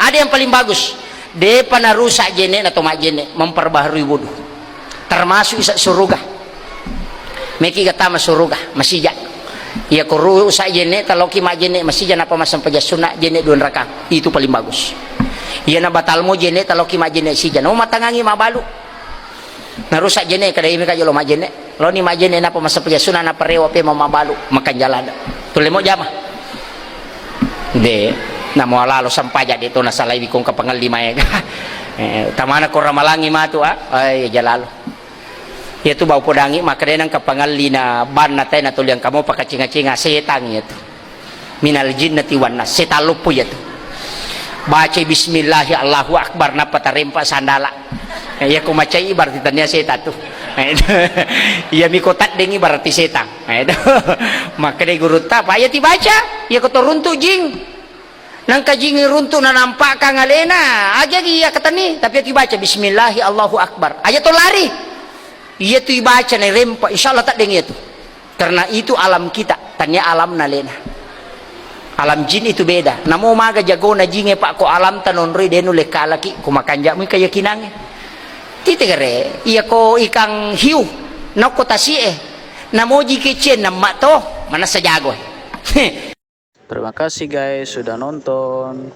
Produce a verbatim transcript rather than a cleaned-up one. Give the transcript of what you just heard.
Ada yang paling bagus, depa narusak jene'na to majjenne, memperbaharui wudu. Termasuk isa suruga. Meki gatama suruga, masija. Iya ko rusak jenne, taloki majjenne masija napa massempajang sunna jenne dua rakang. Itu paling bagus. Iya na batalmo jenne taloki majjenne sija. Namo matangangi mabalu. Narusak jenne kada imi ka jolo majjenne. Loni majjenne napa massempajang sunna napa rewa pe mamabalu makan jalada. Tulle mo jama. De, namo alalo sampaja de to nasalai wikong kapangelli maega. Eh, tamana ko ramalangi matu ah. Ai jalalo. Iya tu bau podangi makkedai nang kapangelli na banna tai na tuliang kamo pakacinga-cinga setang iya tu. Minal jinnati wan nas, setang loppo iya tu. Baca bismillahi Allahu Akbar nappa tarempa sandala. Iya ko macai berarti tania setang tu. Iya miko taddengi berarti setang. Makkedai gurutta, apa iya tibaca? Iya ko to runtu jing. Nangka jing runtu nanampakang alena, ajagi iya katani, tapi iya tibaca bismillahi Allahu Akbar. Aja to lari. Iya tu ibaca na rempa, insyaallah taddeng iya tu. Karena itu alam kita, tania alam na alena. Alam jin itu beda. Namo maga jagona jinge pak ko alam tanonroi denu lekkalaki ko makanjak mu keyakinange. Tite gare, iya ko ikang hiu, nokko tasie, namoji kecien namma to, manassa jago. Terima kasih guys sudah nonton.